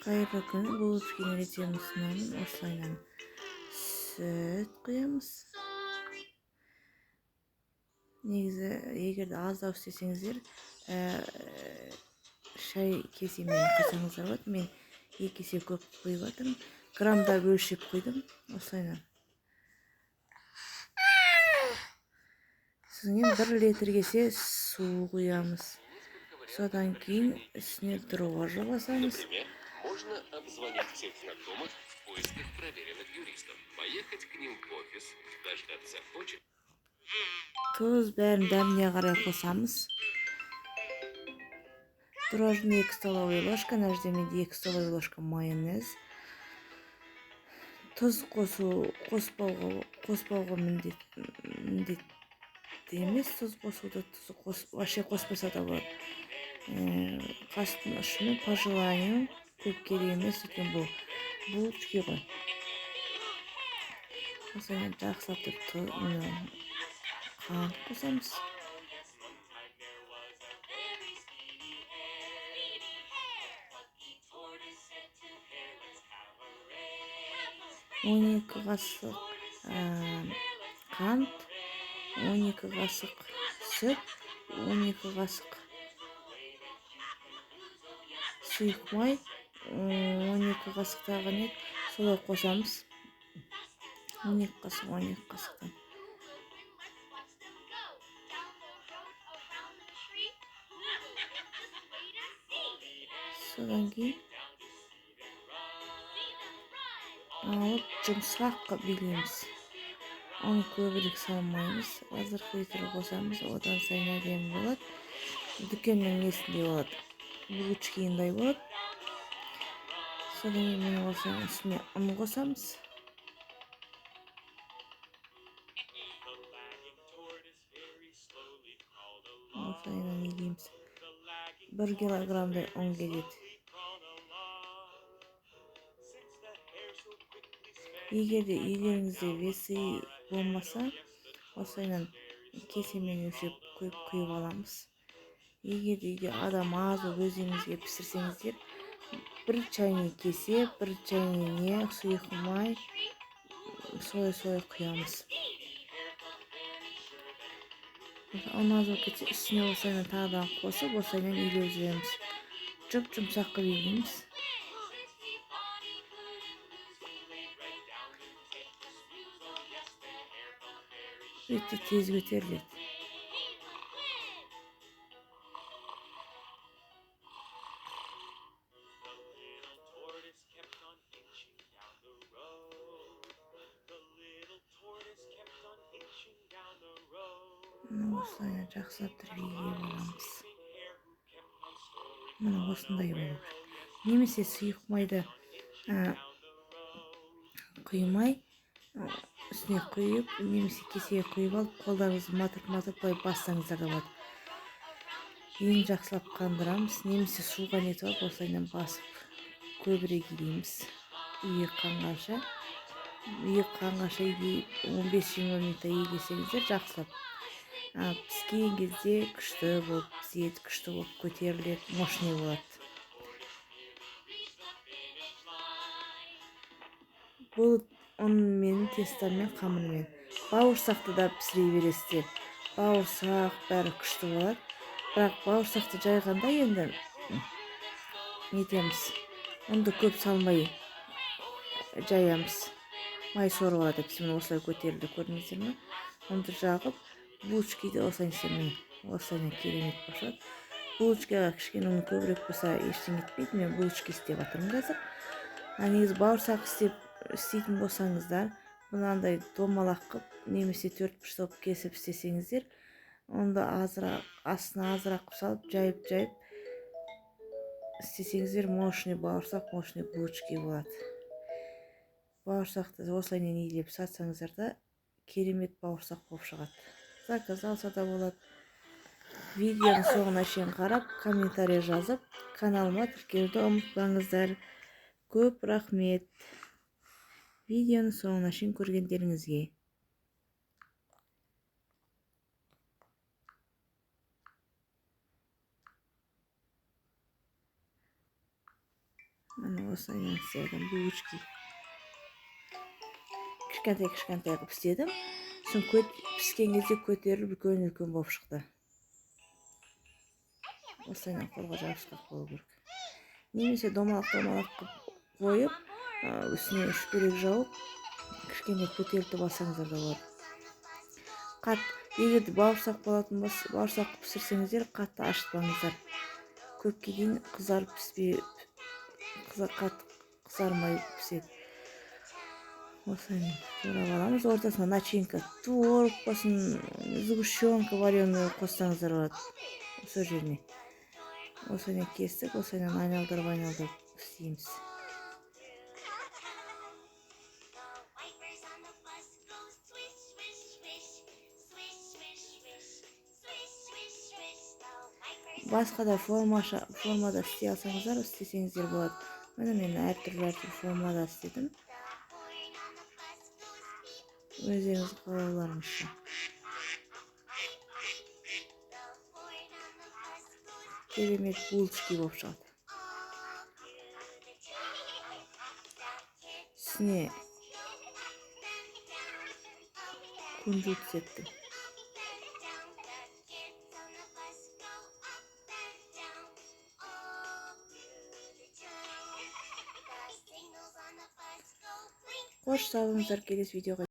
Қайырлы күн. Булочкині рецебін ұсынамын. Осылайынан сүт құямыз. Негізі, егер де аздау істесеңіздер, шай кесемен құйсаңыздар болады. Мен 2 кесе көп құйып жатырмын. Грамдап өлшеп құйдым. Осылайынан. Содан кейін 1 литр кесе су құямыз. Содан кейін үстіне дрожжи қосамыз. Можно обзвонить всех знакомых в поисках проверенных юристов, поехать к ним в офис, дождаться очереди. Тұз бәрін дәміне қарай қосамыз. Дрожжи 2 столовая ложка, мына жерде менде 2 столовая ложка майонез. Тұз қоспауға міндетті емес, тұз қосуды, тұз вообще қоспаса да болады. Қастың ұшымен по желанию, көп керек емес, өйткені бұл булочки ғой. Осыны жақсылап тұрып қант қосамыз. Он екі қасық қант, 12 қасық сүт, 12 қасық сұйық май, 12 қасық тағы не, солай қосамыз. 12 қасық, 12 қасықтан. Содан кейін алып жұмсақ қылып илейміз. Ұн көбірек салмаймыз, разрыхлитель қосамыз, одан сайын әдемі болады. Дүкеннің несіндей болады, булочкиындай болады. Содан кейін міне осының үстіне ұн қосамыз. Осылайынан илейміз. 1 килограммдай ұн кетеді. Егер де үйлеріңізде весы болмаса, осылайынан кесемен өлшеп құйып аламыз. Егер де үйде адам аз болып өздеріңізге пісірсеңіздер, 1 чайный кесе, 1 чайный не, сұйық май, солай-солай құямыз. Ұн аз болып кетсе, үстіне осылайынан тағы да қосып, осылайынан илеп жүреміз. Жұп-жұмсақ қылып илейміз. Өте тез көтеріледі. Міне осылай жақсылап тұрып илеп аламыз. Міне осындай болу керек. Немесе сұйық майды, құймай, үстіне құйып, немесе кесеге құйып алып, қолдарыңызды матырып-матырып былай бассаңыздар да болады. Ең жақсылап қандырамыз, немесе суға нетіп алып, осылайынан басып көбірек илейміз. Иі қанғанша, иі қанғанша илей, он бес-жиырма минутта илесеңіздер жақсылап. Піскен кезде күшті болып піседі, күшті болып көтеріледі, мощный болады. Бұл ұнмен, тестомен, қамырмен. Бауырсақты да пісіре бересіздер. Бауырсақ бәрі күшті болады. Бірақ бауырсақты жайғанда енді нетеміз? Ұнды көп салмай жаямыз. Май сорып алады деп міне осылай көтерілді, көрдіңіздер ме? Ұнды жағып, булочкиді осылай міне осылай керемет болып шығады. Булочкаға кішкене ұн көбірек болса ештеңе етпейді. Мен булочки істеп жатырмын қазір. Негізі бауырсақ істейтін болсаңыздар, мынандай домалақ қылып, немесе төрт бұрыш қылып кесіп істесеңіздер, онда азырақ, астына азырақ қылып салып, жайып-жайып істесеңіздер, мощный бауырсақ, мощный булочки болады. Бауырсақты осылайынан илеп сатсаңыздар да керемет бауырсақ болып шығады. Заказ алса да болады. Видеоның соңына шейін қарап, комментарий жазып, каналыма тіркелуді ұмытпаңыздар. Көп рахмет. Видеоның соңына шейін көргендеріңізге. Міне Осылай істедім булочки. Кішкентай кішкентай қылып істедім. Сосын піскен кезде көтеріліп үлкен үлкен болып шықты. Осылай қолға жабысқақ болу керек. Немесе домалақ домалақ қылып қойып, үстіне шүберек жауып, кішкене көтерілтіп алсаңыздар да болады. Егер де бауырсақ болатын болса, бауырсақ пісірсеңіздер, қатты ашытпаңыздар. Көпке дейін қызарып піспей, қатты қызармай піседі. Осылай турап аламыз. Ортасына начинка, творог болсын, сгущенка вареную қоссаңыздар болады. Сол жеріне. Осылай кестік, осылай айналдырып айналдырып істейміз. Басқа да формада істей алсаңыздар, істесеңіздер болады. Міне мен әртүрлі әртүрлі формада істедім. Өздеріңіз қалауларыңызша. Керемет булочки болып шығады. Үстіне кунжут септім. Қош сау болыңыздар, келесі видеоға.